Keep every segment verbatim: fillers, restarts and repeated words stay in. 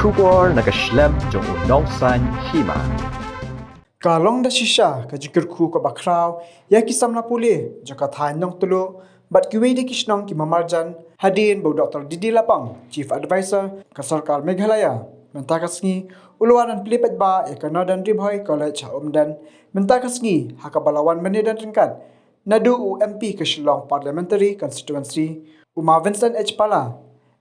Khubor na ka shlem jong u nongsan hima. Ka long da shisha ka jingkyrkhu kaba khraw ïa ki samla pule jong ka thaiñ Nongtluh bad kiwei de ki shnong ki marjan hadien ba u Doktor D D Lapang, Chief Advisor ka sorkar Meghalaya, mynta ka sngi u la wan ban plie paidbah ïa ka Northern Ri Bhoi College ha Umden. Mynta ka sngi ha kaba la wan ban ïadon ryngkat naduh u M P ka Shillong Parliamentary Constituency u Ma Vincent H Pala,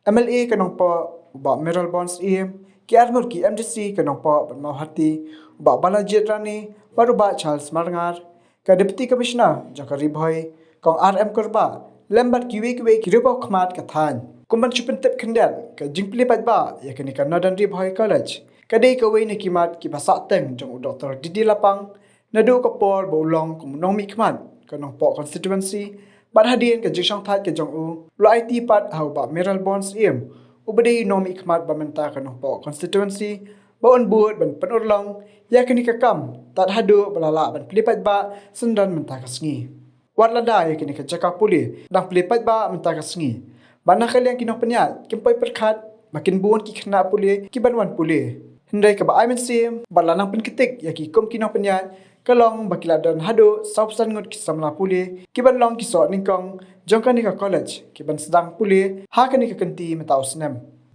M L A ka Nongpoh u Bah Mayralborn Syiem, ki arngut ki M D C ka Nongpoh bad Mawhati, u Bah Balajied Rane bad u Bah Charles Marngar, ka Deputy Commissioner jong ka Ri Bhoi Kong R M Kurbah, lem bad kiwei kiwei ki riewpawkhmat ka thaiñ. Kum ban shu pyntip khyndiat, ka jingplie paidbah ïa kane ka Northern Ri Bhoi College ka dei kawei na ki mat kiba sahteng jong u Doktor D D Lapang. Naduh ka por ba u long kum u nongmihkhmat ka Nongpoh constituency bad hadien ka jingshongthait ka jong u, u la aiti pat ha u Bah Mayralborn Syiem uba dei u nongmihkhmat ba mynta ka Nongpoh constituency ba un bud ban pynurlong ïa kane ka kam tad haduh ba la lah ban plie paidbah synran mynta ka sngi. Wat lada ïa kane ka jaka pule dang plie paidbah mynta ka sngi, bad na ka liang ki nongpynïaid kim poi pyrkhat ba kin bun ki khynnah pule kiban wan pule. Hynrei kaba ai mynsiem bad la nang pynktik ïa ki kum ki nongpynïaid ka long ba ki la don haduh saw phew san ngut ki samla pule kiban long ki sohnyngkong jong kane ka college kiban sdang pule ha kane ka kynti mynta u snem.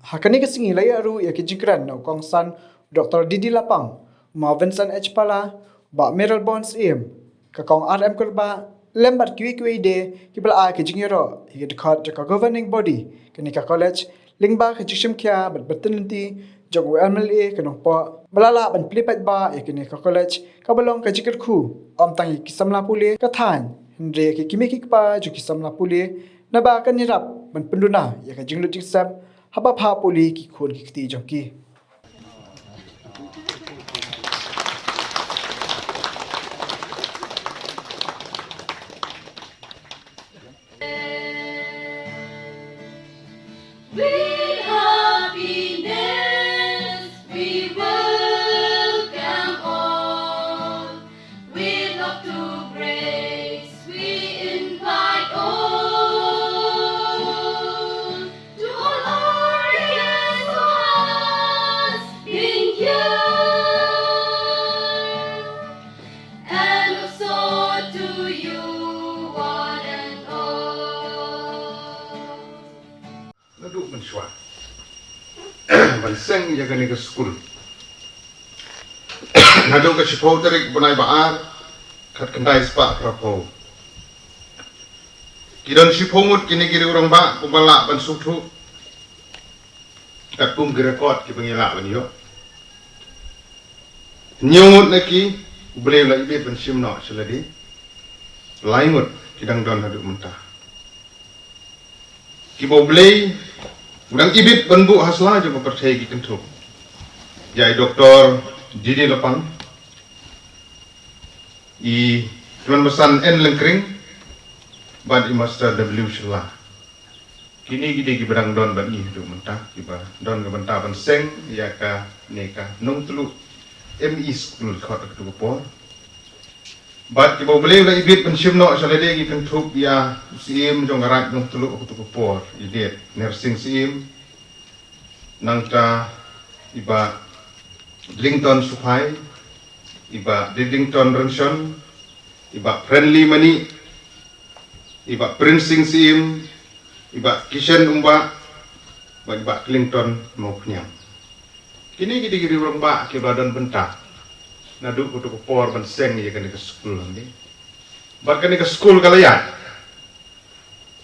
Ha kane ka sngi la ïa ruh ïa ki jingkren na u kongsan Doktor D D Lapang, Ma Vincent H Pala, Bah Mayralborn Syiem, ka Kong R M Kurbah, lem bad kiwei kiwei de kiba la ai ka jingïaroh ïa ka dkhot jong ka governing body kane ka college lyngba ka jingshim khia bad bteng lynti jong u M L A ka Nongpoh ba la lah ban plie paidbah ïa kane ka college kaba long ka jingkyrkhu ym tang ïa ki samla pule ka thaiñ, hynrei ïa ki kmie ki kpa jong ki samla pule, naba kan ïarap ban pynduna ïa ka jinglut jingsep haba phah pule ki khun ki kti jong ki. With happiness we welcome all. With love to grace we invite all. To all our guests who has been here, and also to you one and all. Naduh mynshuwa ban seng ïa kane ka skul, naduh ka shiphew tarik bnai ba ar, khatkhyndai spah phraphew, ki don shiphew ngut kine ki riew rangbah kiba la lah ban sngewthuh katkum ki record kiba ngi lah ban ïoh. Hynñiew ngut na ki, U Blei u la ibit ban shim noh sha lade. Lai ngut ki dang don haduh mynta, kiba U Blei u dang ibit ban buh ha sla jong ka pyrthei ki kynthup ïa i Doktor D D Lapang, i Kmen Basan N Lyngkring, bad i Master W Shylla. Kine ki dei kiba dang don bad ngi haduh mynta, kiba don ka bynta ban seng ïa kane ka Nongtluh M E School khot ha katu ka por. Bad kiba U Blei u la ibit ban shim noh sha lade, ki kynthup ïa u Syiem jong ka Raid Nongtluh ha katu ka por, i Ded Nersing Syiem, nangta i Bah Dlington Suphai, i Bah Dlington Rynshon, i Bah Friendly Manik, i Bah Prince Sing Syiem, i Bah Kishen Umbah, bad i Bah Clinton Mawphniang. Kine ki dei ki riew rangbah kiba la don bynta naduh katu ka por ban seng ïa kane ka skul hangne. Bad kane ka skul ka la ïaid,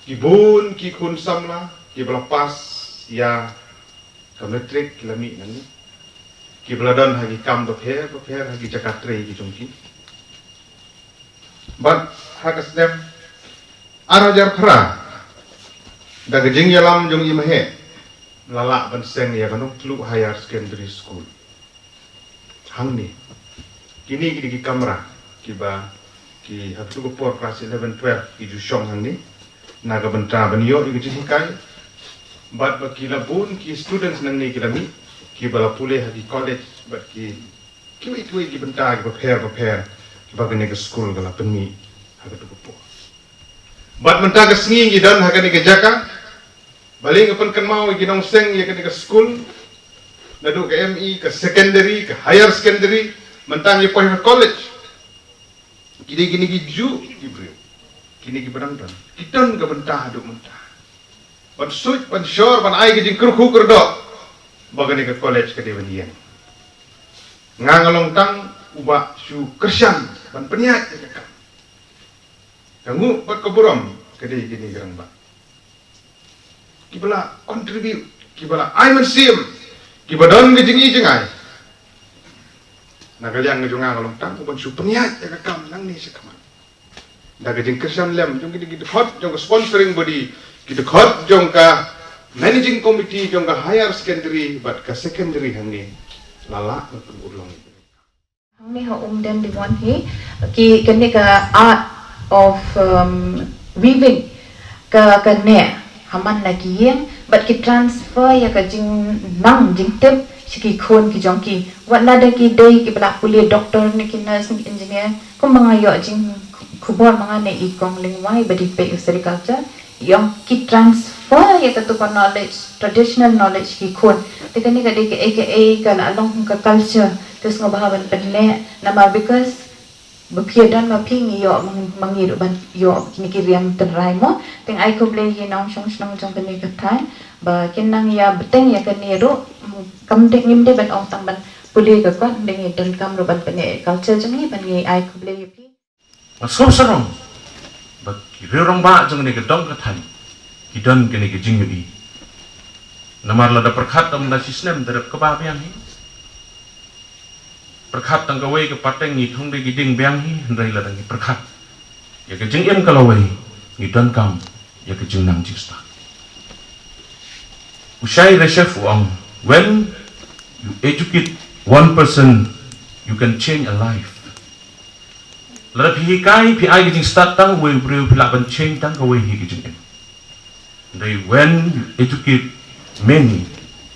ki bun ki khun samla kiba la pass ïa ka matric ki la mih nangne, kiba la don ha ki kam bapher bapher ha ki jaka trei ki jong ki. Bad ha ka snem ar hajar phra, da ka jingïalam jong i Maheh, la lah ban seng ïa ka Nongtluh Higher Secondary School hangne. Kine ki dei ki kamra kiba ki ha katu ka por class eleven, twelve ki ju shong hangne na ka bynta ban ïoh ïa ka jinghikai. Bad ba ki la bun ki students nangne ki la mih, kiba la pule ha ki college bad ki kiwei kiwei ki bynta kiba pher bapher kiba kane ka skul ka la pynmih ha katu ka por. Bad mynta ka sngi ngi don ha kane ka jaka, balei nga pynkynmaw ïa ki nongseng ïa kane ka skul. Naduh ka M E, ka secondary, ka higher secondary, mynta ngi poi ha college. Kine, kine ki ju, ki briew. Kine ki ba dang don. Ki don ka bynta haduh mynta. Ban suit, ban shor, ban ai ka jingkyrkhu kyrdoh. Ba kane ka college ka dei ban ïeng. Nga nga long tang uba shu kyrshan, ban pynïaid ïa ka kam. Ka nguh bad ka burom, ka dei kine ki rangbah. Kiba la contribute, kiba la ai mynsiem, kiba don ka jingi jingai. Na ka liang jong nga nga long tang uban shu pynïaid ïa ka kam nangne shakhmat. Da ka jingkyrshan lem jong ki, ki dkhot jong ka sponsoring body, ki dkhot jong ka managing committee jong ka higher secondary bad ka secondary hangne. La lah ban pynurlong. Hangne ha Umden Diwon hi, ki, kane ka art of, um, weaving, ka, ka neh ha man la ki ïing, bad ki transfer ïa ka jingnang jingtip sha ki khun ki jong ki. Wat lada ki dei kiba la pule doctor ne ki nurse ne ki engineer, kumba nga ïoh jingkhubor ma nga na i Kong Lingwai ba dei peit u sericulture, ïoh ki transfer ïa katu ka knowledge, traditional knowledge ki khun. Te kane ka dei kaei kaei ka la long ka culture. Te sngewbha ban pynleh namar because ba phi ïa don ma phi ngi ïoh ma ngi ruh ban ïoh kine ki riam tynrai mo. Te nga ai khublei ïa i nongshong shnong jong kane ka thaiñ ba kin nang ïa bteng ïa kane ruh, kam dei, ngim dei ban ong tang ban pule ka kot, dei ngi donkam ruh ban pynleh culture jong ngi, ban ngi ai khublei ïa phi. Nga sngewsarong ba ki riew rangbah jong kane ka dong ka thaiñ ki don kane ka jingïohi. Namar lada pyrkhat da mynta shisnem da rep kaba biang hi. Pyrkhat tang kawei ka pateng ngi thung da ki dieng biang hi, hynrei lada ngi pyrkhat ïa ka jingim ka lawei, ngi donkam ïa ka jingnang jingstad. U Shai Reshef u ong, when you educate one person, you can change a life. Lada phi hikai, phi ai ka jingstad tang uwei u briew, phi lah ban change tang kawei hi ka jingim. Hynrei when you educate many,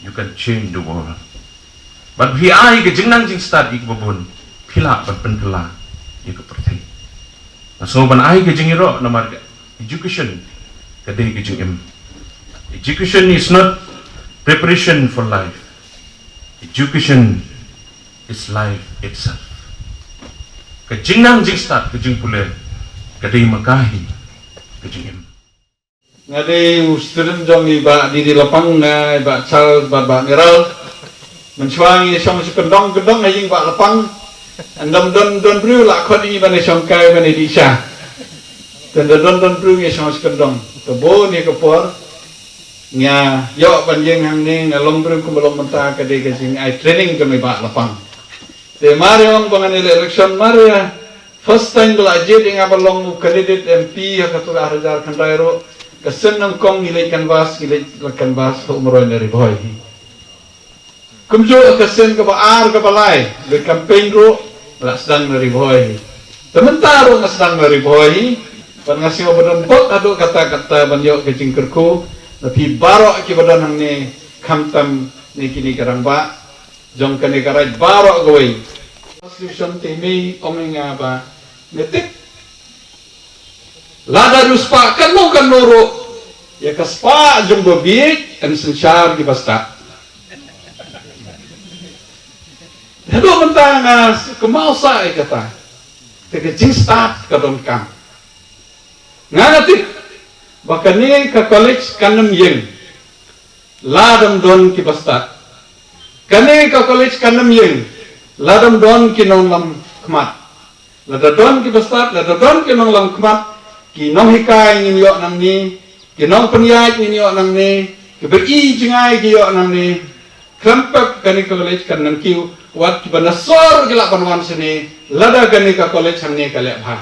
you can change the world. Bad phi ai ka jingnang jingstad ïa kiba bun, phi lah ban pynkylla ïa ka pyrthei. Nga sngew ban ai ka jingïaroh namar ka education ka dei ka jingim. Education is not preparation for life. Education is life itself. Ka jingnang jingstad, ka jingpule, ka dei ma ka hi ka jingim. Nga dei u student jong i Bah Didi Lapang, nga, i Bah Charles bad Bah Miral. Mynshuwa ngi shong sha kyndong kyndong ha ïing Bah Lapang. Ym don, don, don briew la khot ïa ngi ban ïa shong kai ban ïa dih sha. Te ym don, don briew ngi shong sha kyndong. Te bun ïa ka por nga ïoh ban ïeng hangne, nga long briew kumba long mynta, ka dei ka jingai training jong i Bah Lapang. Te mar ïa ong ba ngan ïaleh election, mar ïa first time ba la jied ïa nga ban long u candidate M P ha katu ka ar hajar khyndai ruh, ka sien nyngkong ngi leit canvass, ngi leit canvass ha Umroi na Ri Bhoi hi. Kumjuh ka sien kaba ar kaba lai, leit campaign ruh la sdang na Ri Bhoi hi. Te mynta ruh nga sdang na Ri Bhoi hi. Bad nga sngew ba don bok haduh katta katta ban ïoh ka jingkyrkhu na phi baroh kiba don hangne, khamtam ne kine ki rangbah jong kane ka raid baroh kawei. Constitution te mei ong ïa nga ba nga tip, lada riewspah katno katno ruh, ïa ka spah jong babieit yn synshar ki bastad. Haduh mynta nga kynmaw sah ïa kata. Te ka jingstad ka donkam. Nga nga tip ba kane ka college kan ym ïeng lada ym don ki bastad. Kane ka college kan ym ïeng lada ym don ki nonglam khmat. Lada don ki bastad, lada don ki nonglam khmat, ki nonghikai ngin ïoh nangne, ki nongpynïaid ngin ïoh nangne, ki ba-i jngai ki ïoh nangne. Khlem pep kane ka college kan nang kiew, wat kiba na sor ki lah ban wan shane lada kane ka college hangne ka leh bha.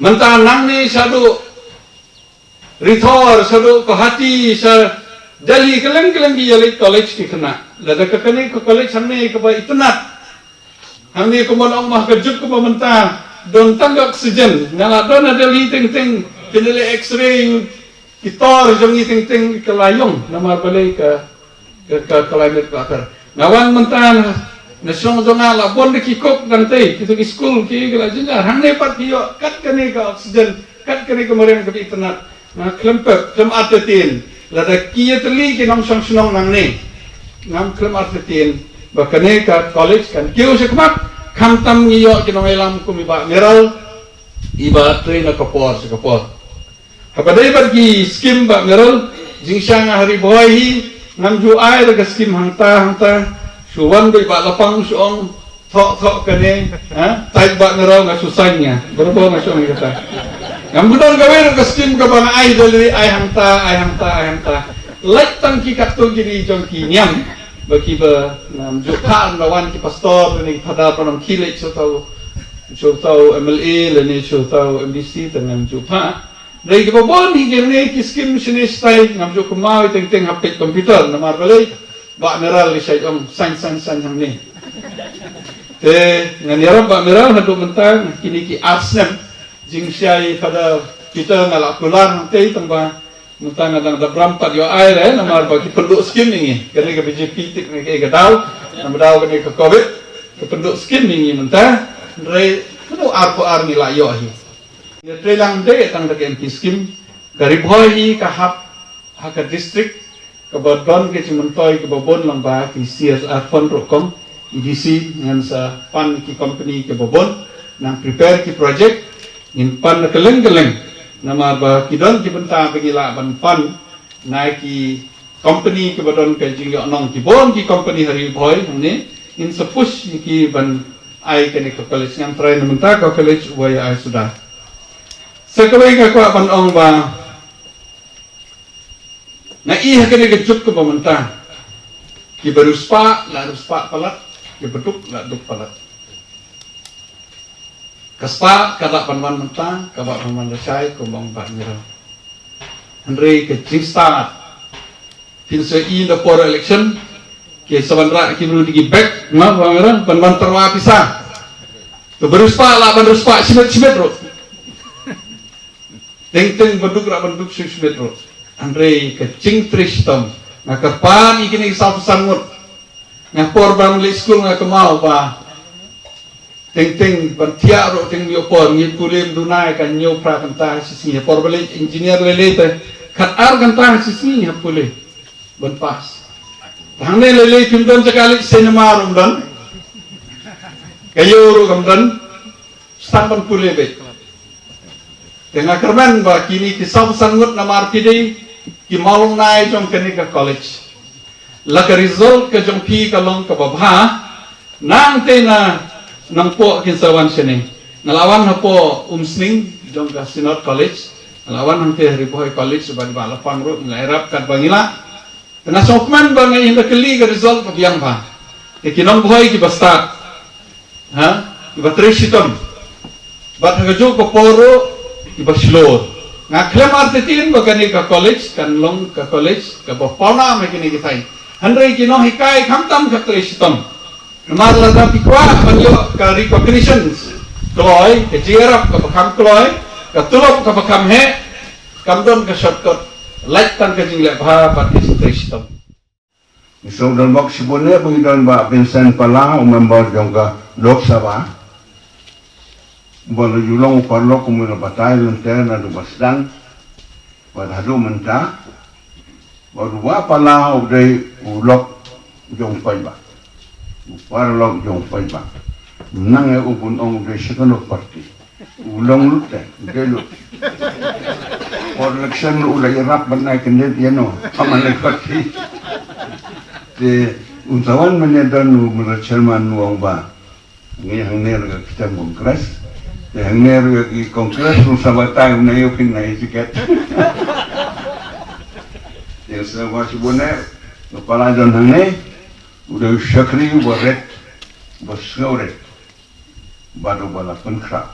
Mynta nangne shaduh Rithor, shaduh Guwahati, sha Delhi, kylleng kylleng ki ïaleit college ki khynnah. Lada ka kane ka college hangne kaba itynnad. Hangne kumba ong ma ka juk kumba mynta don tang ka oxygen. Nga la don ha Delhi teng teng, kine leh X-ray, ki tor jong ngi teng teng ka la ïong namar balei ka ka, ka climate factor. Nga wan mynta na shnong jong nga la bun da ki cook dang tei, kitu ki school ki, ki la jynjar. Hangne pat ki ïoh kat kane ka oxygen, kat kane ka mariang kaba itynnad. Nga khlem pep, khlem artatien. Lada ki ïatylli ki nongshong shnong nangne, ngam khlem artatien Ba kane ka college kan kiew shakhmat, khamtam ngi ïoh ki nongïalam kum i Bah Miral, iba trei na ka por sha ka por. Haba dei bad ki skim Bah Miral, jingshisha nga ha Ri Bhoi hi, ngam ju ai da ka skim hangta hangta, shu wan beit Bah Lapang shu ong, thoh thoh kane, ha, tai Bah Miral nga shu sign nga, barabor nga shu ong kata. Ngam ju don kawei ruh ka skim kaba nga ai da lei ai hangta, ai hangta, ai hangta. Lait tang ki katto ki ri jong ki niam, ba kiba ngam ju phah, la wan ki pastor, lane ki phadar, ba ngam khie leit sha uto, sha uto M L A, lane sha uto M D C, te ngam ju phah. Dei kiba bun hi kine ki skim shane shatai, ngam ju kynmaw, teng teng hap peit computer, namar balei, Bah Miral i shait ong, sign, sign, sign hangne. Te ngan ïarap Bah Miral haduh mynta, kine ki ar snem, jingshisha i Father Peter nga la kular hangtei, tang ba mynta nga dang dap ram pat ïoh ai re, namar ba ki pynduh skim ïa ngi. Kane ka B J P tik ne ka daw, namar daw kane ka covid, ki pynduh skim ïa ngi mynta. Hynrei kano arphew ar ngi la ïoh hi. Ïa trei lang dei tang da ka M P skim, ka Ri Bhoi hi ka hap ha ka district kaba don ka jingmyntoi kaba bun lang ba ki C S R fund ruh kong, E D C ngan sa pan ki company kiba bun, nang prepare ki project, ngin pan na kylleng kylleng, namar ba ki don ki bynta ba ngi lah ban pan na ki company kiba don ka jingïoh nong, ki bun ki company ha Ri Bhoi hangne, ngin sa push ïa ki ban ai kane ka college, ngan try na mynta ka college uba ïa ai suda. Sa kawei nga kwah ban ong ba nga i ha kane ka juk kaba mynta, kiba riewspah la riewspah palat, kiba duk la duk palat. Ka spah ka lah ban wan mynta, ka lah ban wan lashai, kumba ong Bah Miral. Hynrei ka jingstad, phin sa i na por election, ki sa wanrah ki briew da ki bag, ma, Bah Miral, ban wan tyrwa pisa. Ka ba riewspah lah ban riewspah shimet shimet ruh. Teng teng ba duk lah ban duk shimet shimet ruh. Hynrei ka jingtrei shitom, nga kyrpad ïa kine ki saw phew san ngut. Nga por ba nga leit skul nga kynmaw ba teng teng ban thiah ruh teng ïoh por, ngi pule ym duna ïa ka hynñiew phra kynta ha shisngi. Por ba leit engineer lei lei te khat ar kynta ha shisngi ha pule ban pass. Hangne lei lei phim don jaka leit cinema ruh ym don. Ka ïew ruh kam don. Sa tang ban pule beit. Te nga kyrmen ba kine ki saw phew san ngut namar phi dei ki mawlynnai jong kane ka college. La ka result ka jong phi ka long kaba bha. Nangta na nangpoh kin sa wan shane. Nga la wan hapoh Umsning jong ka Synod College. Nga la wan hangta ha Ri Bhoi College, ba dei ba la pang ruh, nga la ïarap katba ngi lah. Te nga sngewkmen ba nga ïoh da kylli ka result ka biang bha. Te ki nongbhoi kiba stad, ha, kiba trei shitom. Bad ha kajuh ka por ruh kiba shlur. Nga khlem artatien ba kane ka college kan long ka college kaba pawnam ha kine ki thaiñ. Hynrei ki nonghikai khamtam ka trei shitom. Namar lada phi kwah ban ïoh ka recognition kloi, ka jingïarap kaba kham kloi, ka tulop kaba kham heh, kam don ka shortcut, lait tang ka jingleh bha bad ka jingtrei shitom. Ngi sngewdon bok shibun eh ba ngi don Bah Vincent Pala, u member jong ka Lok Sabha. Ba la ju long u paralok kum la batai lynter naduh ba sdang bad haduh mynta. Bad u Bah Pala u dei u lok jong paidbah, u paralok jong paidbah. Nang eh u bun ong u dei second of party. U long lut te, u dei lut. Por election u la ïarap ban ai candidate ïa no, ha man lai party. Te un sa wan mynne don u Mister Chairman u ong ba ngi hangne ruh ka kitem Congress. Te hangne ruh ki Congress un sa batai un ïoh phin na ticket. Te sa wa shibun eh, u Pala don hangne, u dei u shakri uba rit, uba sngewrit. Bad uba la pynkhraw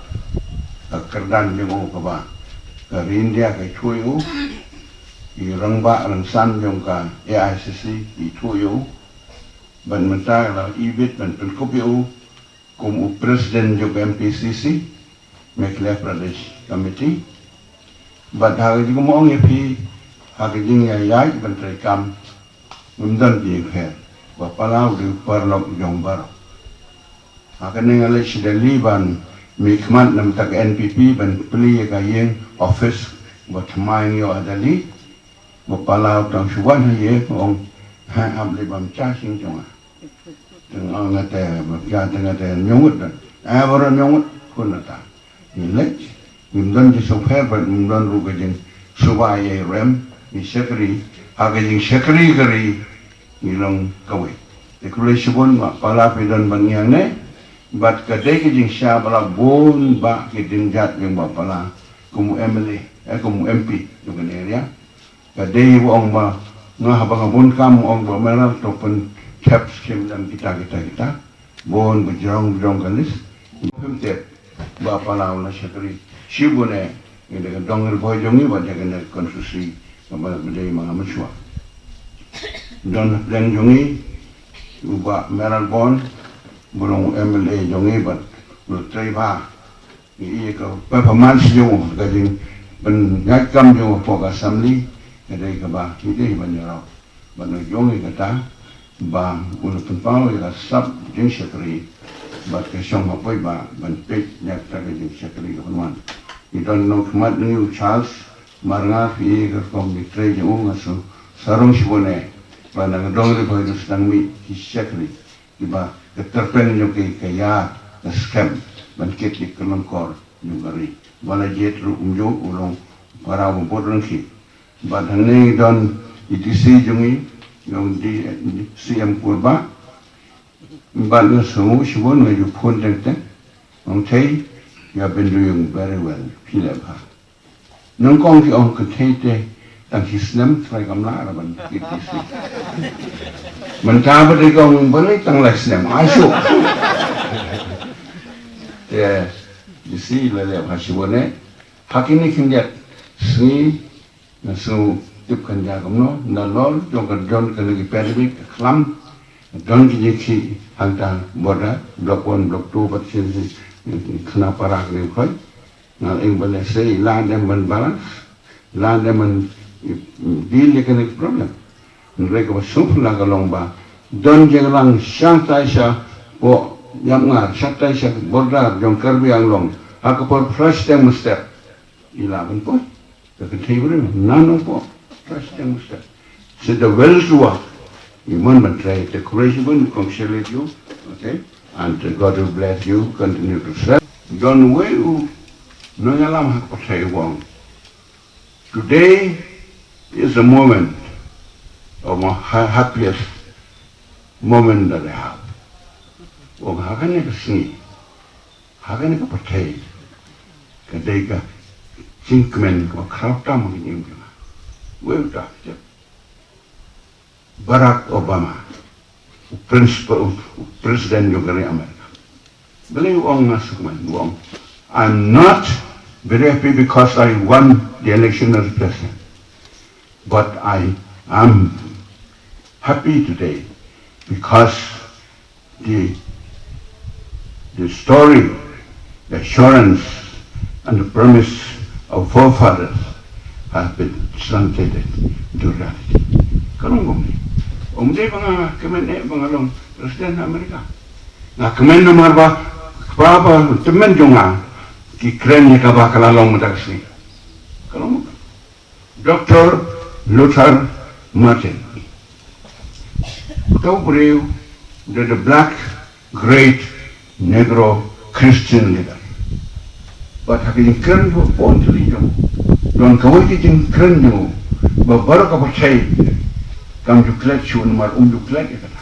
ka kyrdan jong u kaba ka ri India ka ithuh ïa u, ki rangbah rangsan jong ka A I C C ki ithuh ïa u. Bad mynta la ibit ban pynkup ïa u kum u president jong ka M P C C, Meghalaya Pradesh Committee. Bad ha ka jingmong ïa phi, ha ka jingïaid ban treikam, ngim don jingpher. Bah Pala u dei u paralok jong baroh. Ha kane nga leit sha Delhi ban mihkhmat na bynta ka N P P ban plie ïa ka ïing office ba thymmai ngi ïoh ha Delhi. Bah Pala u tang shu wan ha ïing, u ong, ha, ap leit bam cha sing jong nga. Teng ong nga te, ba pia teng nga te, ñiewngud don. Eh, baroh ñiewngud, khun ata. Ngi leit, ngim don jingsngewpher bad ngim don ruh ka jingsuba ïa i rem, ngi shakri, ha ka jingshakri ka ri, ngi long kawei. Te khublei shibun, Bah Pala phi don bad ngi hangne, bad ka dei ka jingshisha ba la bun bah ki dienjat jong Bah Pala, kum u M L A, eh, kum u M P, jong kane area. Ka dei ba ong ba, nga haba nga bun kam ong ba Meral to pynthep skhem dang kita, kita, kita. Bun ba jrong, jrong ka list. Phim tip, Bah Pala u la shakri shibun eh, ïa ka dong Ri Bhoi jong ngi bad ïa kane ka constituency, kaba dei ma nga mynshuwa. Don hapdeng jong ngi, u Bah Meral Bond, ba long u M L A jong ngi bad u la trei bha. Ïa ka performance jong u, ka jingpynïaid kam jong u hapoh ka assembly, ka dei kaba ngi dei ban ïarap. Bad na jong ngi kata, ba u la pynpaw ïa ka sap jingshakri, bad ka shong hapoh ba, ban peit ïa kata ka jingshakri ka pynwan. Ngi don nongkhmat jong ngi u Charles Marngar, ïa ka rukom jingtrei jong u nga shu sarong shibun eh, ba na ka dong Ri Bhoi ngi sdang mih ki shakri. Kiba ka tyrpeng jong ki ka ïa ka skhem ban kit ïa ka lyngkor jong ka ri. Ba la jied ruh kumjuh u long para u bud ryngki. Bad hangne ngi don i D C jong ngi, jong D C M Kurbah. Bad nga sngew shibun nga ju phone teng teng. Ong Thei, you have been doing very well. Phi leh bha. Nyngkong ki ong ka Thei te tang shi snem trai kam lah ra ban kit D C. Mynta ba dei ka ong balei tang lai snem. Ai shuh. Te D C la leh ha shi bun eh. Ha kine khyndiat sngi nga sngew tip kan jia kumno, nalor jong ka don kane ka pandemic ka khlam. Don ki jingkhih hangta border, block one, block two, bad shisien shisien khana para kane khoi. Nga ïeng ban lehse i la dem ban balance, la dem ban, mm, deal ïa kane ka problem. Hynrei kaba sngewphylla ka long ba don jingïalang shatai shapoh Ïamngar, shatai sha border jong Karbi Anglong, ha ka por phra shiteng mynstep. I la ban poi. Ka kynthei briew, none of us. Trust and respect. Sa da well to work. I mon ban trei, te khublei shibun, congratulate you. Okay? And, uh, God will bless you, continue to serve. Don wei u nongïalam ha ka pyrthei u ong, today is the moment of my ha-, happiest moment that I have. U ong ha kane ka sngi, ha kane ka pyrthei, ka dei ka jingkmen kaba khraw tam ha ka jingim jong nga. Wei uta, Barack Obama, u principal, u president jong ka ri America. Balei u ong nga sngewkmen, u ong, "I'm not very happy because I won the election as president. But I am happy today because the, the story, the assurance, and the promise of forefathers have been translated into reality." Ka long kumne. Ym dei ba nga kmen eh ba nga long president America. Nga kmen namar ba kpa bad tymmen jong nga ki kren ïa kaba ka la long mynta ka sngi. Ka long kumne. Doctor Luther Martin. Uta u briew, the, the black great Negro Christian leader. Bad ha ka jingkren jong u, don kawei ka jingkren jong u ba baroh ka pyrthei kam ju klet shuh namar um ju klet ïa kata.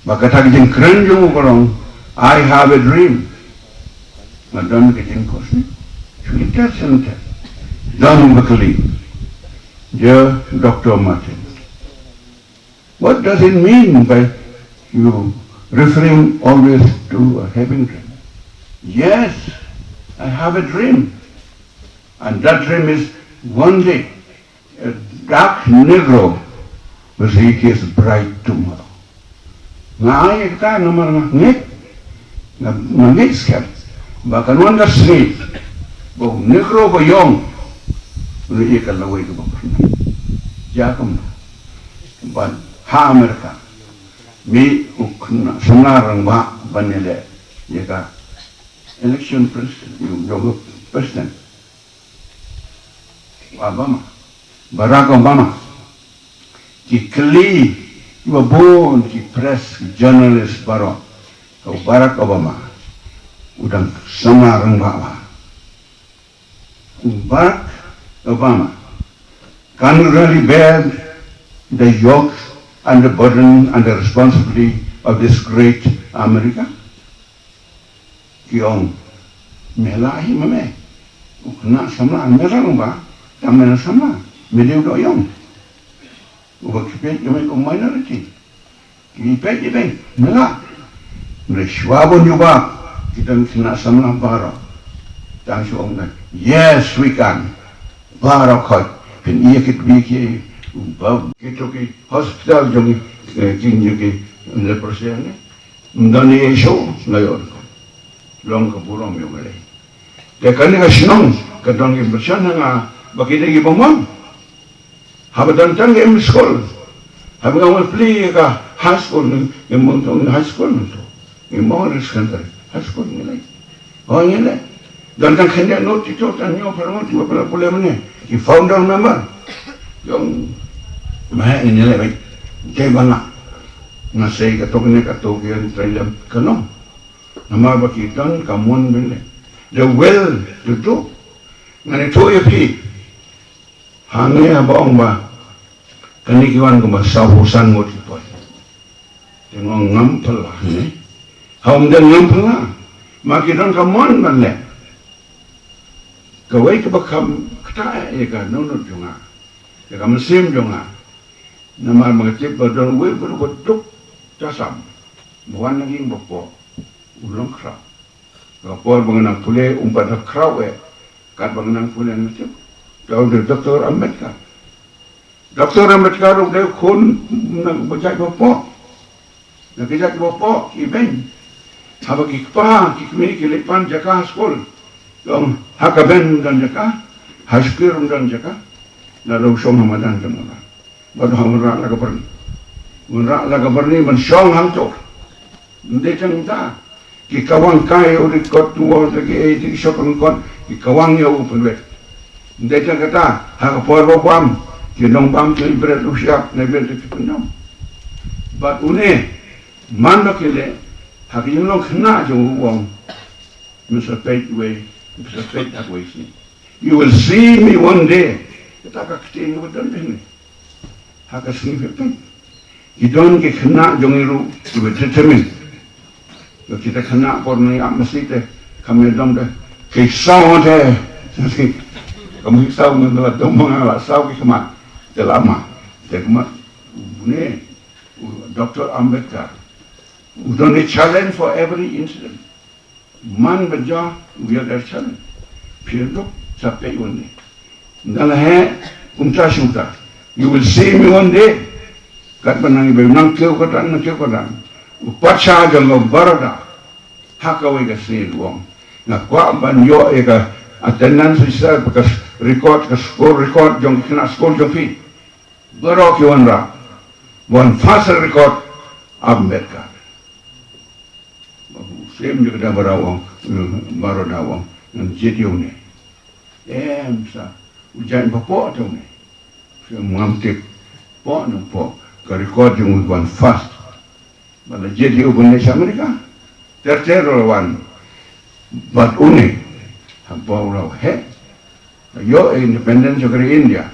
Bad kata ka jingkren jong u ka long, "I have a dream." Nga don ka jingkhuslai. Shu ïa test and test. Don ba kylli. Dear Doctor Martin, what does it mean by you referring always to a having dream? Yes, I have a dream. And that dream is one day a dark Negro will see his bright tomorrow. Nga ai ïa kata namar nga ngeit, nga, nga ngeit skhem ba kan wan ka sngi ba u Negro ba ïong un ïoh ïa ka lawei kaba pynban. Jia kumno? Ban ha America, mih u khynnah samla rangbah ban ïaleh ïa ka election president, u jong u president. Obama, Barack Obama, ki kylli Kiba bun ki press, ki journalist baroh, ka u Barack Obama u dang samla rangbah bha. U Barack Obama can really bear the yoke and the burden and the responsibility of this great America? Ki ong, me lah hi ma me. U khynnah samla, me rangbah, tang me na samla. Me dei u doh ïong. Uba ki peit ïa me kum minority. Ki peit ïa me, me lah. Hynrei shuwa ban jubab, ki don khynnah samla baroh. Tang shu ong kan, yes, we can. Baroh khoit. Phin ïa kit bi ki, ba, kito ki hospital jong ki, eh, ki, ki leprosy ne. Ym don ïa shuh, nga ïoh. Long ka burom ïa U Blei. Te kane ka shnong ka don ki pyrshang ha nga ba ki dei kiba mon. Haba don tang ki M E skul. Haba nga wan plie ka high school, ngi mon tang high school ngi to. Ngi mon secondary, high school ngi leh. Oh, ngi leh. Don tang khyndiat ngut, ki to tang hynñiew phra ngut kiba pule mynne. Ki founder member. Jong ma ngi leh beit. Te ba nga, nga sei kato kane kato ki ïa trei lem ka nong. Namar ba ki don ka mon ban leh. The will to do. Ngan ïathuh ïa phi. Hangne haba ong ba kane ki wan kumba sawphew san ngut ki poi. Te nga ong ngam phylla ne. Ha, ym dei ngam phylla. Ma ki don ka mon ban leh. Kawei kaba kham ktah ïa ka dohnud jong nga, ïa ka mynsiem jong nga. Namar ma nga tip ba don uwei u briew ba duk tasam, ba wan na ïing ba poh, u long khraw. Ka por ba nga nang pule, um pat da khraw eh. Katba nga nang pule nga tip, da u dei Doktor Ambedkar. Doktor Ambedkar u dei u khun na ba jait ba poh. Na ki jait ba poh, ki beiñ. Haba ki kpa ki kmie ki leit pan jaka ha skul, ki ong ha ka beiñ ym don jaka, ha shuki ruh ym don jaka. Lada u shong ha madan jong u, bad u wanrah la ka byrni. Wanrah la ka byrni ban shong hangto. Ym dei tang da ki kawang kai u dei kot tu wol da ki ei da ki shop kot, ki kawang ïa u pynwit. Ym dei tang kata, ha ka por ba bam, ki nongbam ki bret u shap ne bret ki pynjam. Bad une, man ba ki leh, ha ki jinglong khynnah jong u, u ong, Mister Page Way, Mister Page Way, you will see me one day. Kata ka ktien ba don ne ha ka sngi phi peit. Ki don ki khynnah jong ngi ruh kiba determined. Ba kita khynnah por ngi ap masi te, kam ïadom te, ki saw te. Kam ki saw ngan la dom, ngan la saw ki khmat. Te lama te khmat. Une u Doktor Ambedkar u don a challenge for every incident. Man ba jia u ïa ka challenge. Phi duk sa peit one day. Nga la heh kumta shuh ta. You will see me one day. Katba nang iba nang kiew ka dang, nang kiew ka dang, u patsha jong ka Baroda ha kawei ka sngi u ong, nga kwah ban ïoh ïa ka attendance register, ka record, ka score record jong ki khynnah skul jong phi. Baroh ki wanrah, wan first record Ambedkar. Ba u Syiem jong ka Baroda u ong, Baroda u ong, ngan jied ïa une. Em sa, u jait ba poh te une. Syiem ngam tip, poh ne ym poh, ka record jong u wan first. Ba la jied ïa u ban leit sha America. Ter ter ruh la wan. Bad une, haba u la heh, ïoh independence jong ka ri India,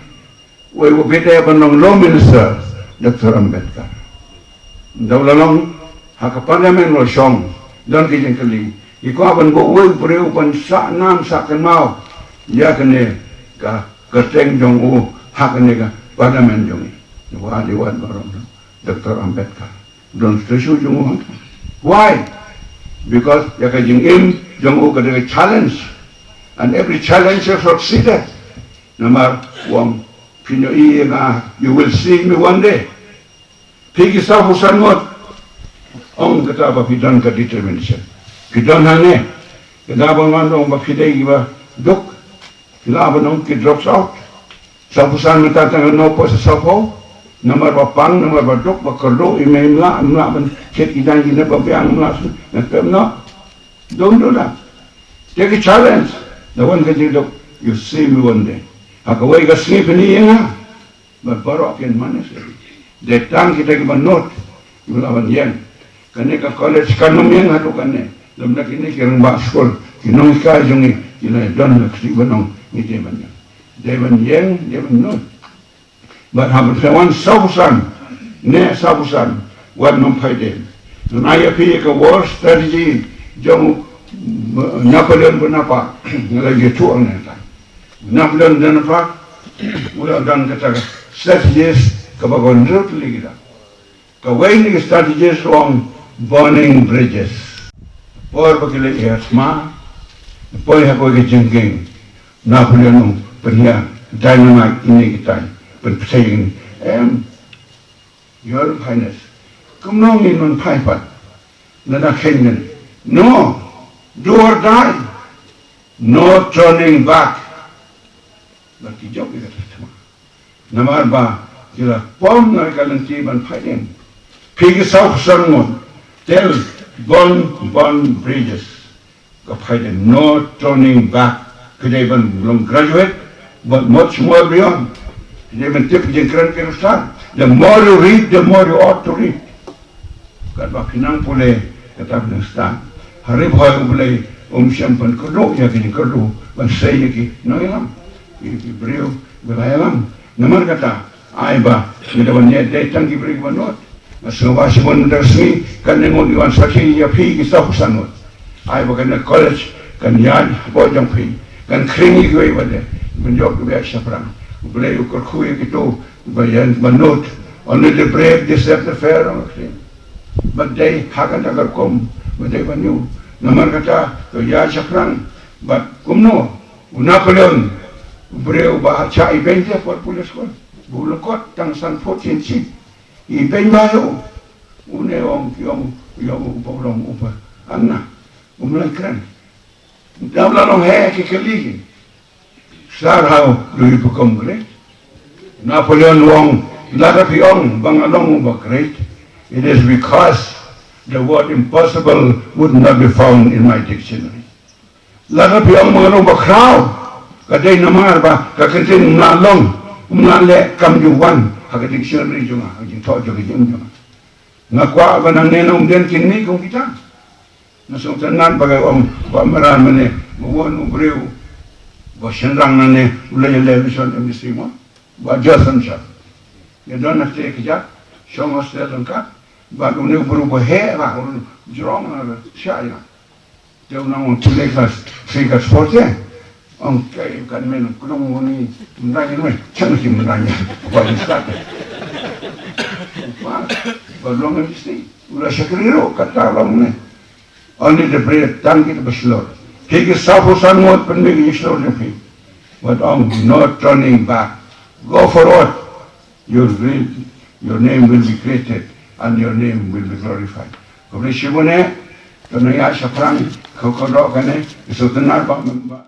uei uba bit eh ban long Law Minister? Doktor Ambedkar. Ynda u la long ha ka Parliament u la shong, don ki jingkylli, ki kwah ban buh uwei u briew ban sah nam sah kynmaw ïa kane ka kyrteng jong u ha kane ka Parliament jong ngi. Wad, wad baroh, Doktor Ambedkar. Don statue jong u hangta. Why? Because ïa ka jingim jong u ka dei ka challenge. And every challenge is succeeded. Namar u ong, phin ïohi ïa nga, you will see me one day. Phi ki sawphew san ngut, ong kata ba phi don ka determination. Phi don hangne. Kata ba ngan ong ba phi dei kiba duk. Phi lah ban ong ki drops out. Sawphew san mynta tang noh pat sha sawphew. Namar ba pang, namar ba duk, ba kyrduh, i mei im lah, im lah ban thied ki jaiñ kine ba biang, im lah shu, ngan pep noh. Don't do that. Take a challenge. Da wan ka jingduk, you see me one day. Ha kawei ka sngi phin ïohi ïa nga. Bad baroh kin manage. Dei tang kita kiba nud kiba lah ban ïeng. Kane ka college kan ym ïeng haduh kane. Lymda kine ki rangbah skul, ki nonghikai jong ngi, ki la don na ka kti ban ong ngi dei ban ïeng. Dei ban ïeng, dei ban nud. Bad haba phi wan sawphew san, ne sawphew san, wat nym phai dien. Ngan ai ïa phi ka war strategy jong, uh, Napoleon Bonaparte. Nga la ïathuh hangne ta. Napoleon Bonaparte u la don kata ka strategies kaba kon rut lei kita. Kawei na ki strategies u ong burning bridges. Por ba ki leit ïa thma, poi ha kawei ka jingkieng, Napoleon u ong pynïar dynamite ïa kine kitai, pynpyrshah ïa kine. Em, Your Highness, kumno ngin wan phai pat? Lada kheiñ ngin. No, do or die. No turning back. Bad ki jop ïa kata thma. Namar ba ki la pom na ka lynti ban phai dien. Phi ki sawphew san ngut, tell, burn, burn bridges. Ka phai dien, no turning back. Phi dei ban long graduate, but much more beyond. Phi dei ban tip jingkren ki riewstad. The more you read, the more you ought to read. Katba phi nang pule, kata phi nang stad. Hynrei hooid, U Blei um shym pynkyrduh ïa ki jingkyrduh ban sei ïa ki nongïalam, ïa ki briew ba la ïalam. Namar kata, ai ba ngi da ban ïadei tang ki briew ba nud. Nga sngewbha shibun mynta ka sngi, kane ngut ngi wan sakhi ïa phi ki sawphew san ngut. Ai ba kane college kan ïaid hapoh jong phi, kan khring ïa kiwei pat de, ban ïoh kiba ïaid shaphrang. U Blei u kyrkhu ïa kito ba ïeng ba nud. Only the brave deserve the fair, ong ka ktien. Bad dei ha kata ka rukom ba dei ban ïoh. Namar kata to ïaid shaphrang. Bad kumno u Napoleon, u briew ba ha shah ibeiñ te por pule skul, ba u lyngkot tang san foot sha shi. Ibeiñ ba ïoh. Une ong ki ong ïoh u ba u long u ba, ym na, um lah kren. Dang la long he ki kylli ki. Sir, how do you become great? Napoleon u ong, lada phi ong ba nga long uba great, it is because the word impossible would not be found in my dictionary. Lada phi ong ba nga long uba khraw, ka dei namar ba ka kyntien um lah long, um lah leh kam ju wan ha ka dictionary jong nga, ha ka jingthoh jong ka jingim jong nga. Nga kwah ba nangne na Umden kin mih kum kita. Nga sngewtynnat ba ka ong ba Mara mane, ba wan u briew ba shynrang nangne u la ïaleh mission M D C mo, ba Johnson Shah. Ïa don na te kjat, shong hostel ryngkat bad une u briew ba heh, ba u jrong na sha ïa. Te u nang ong three class, three class four te. Ong kai kan men, khnang uni mendang ïa, chang shi mendang ïa. Ba ni start. Ba, ba long M D C. U la shakri ruh, kata long ne. Only the brave, tang kita ba shlur. Phi ki sawphew san ngut, pynmih ki shlur jong phi. But ong, no turning back. Go forward. Your will, your name will be created and your name will be glorified. Khublei shibun eh, to nang ïaid shaphrang, ka kordor kane, ka sngewtynnat ba, ba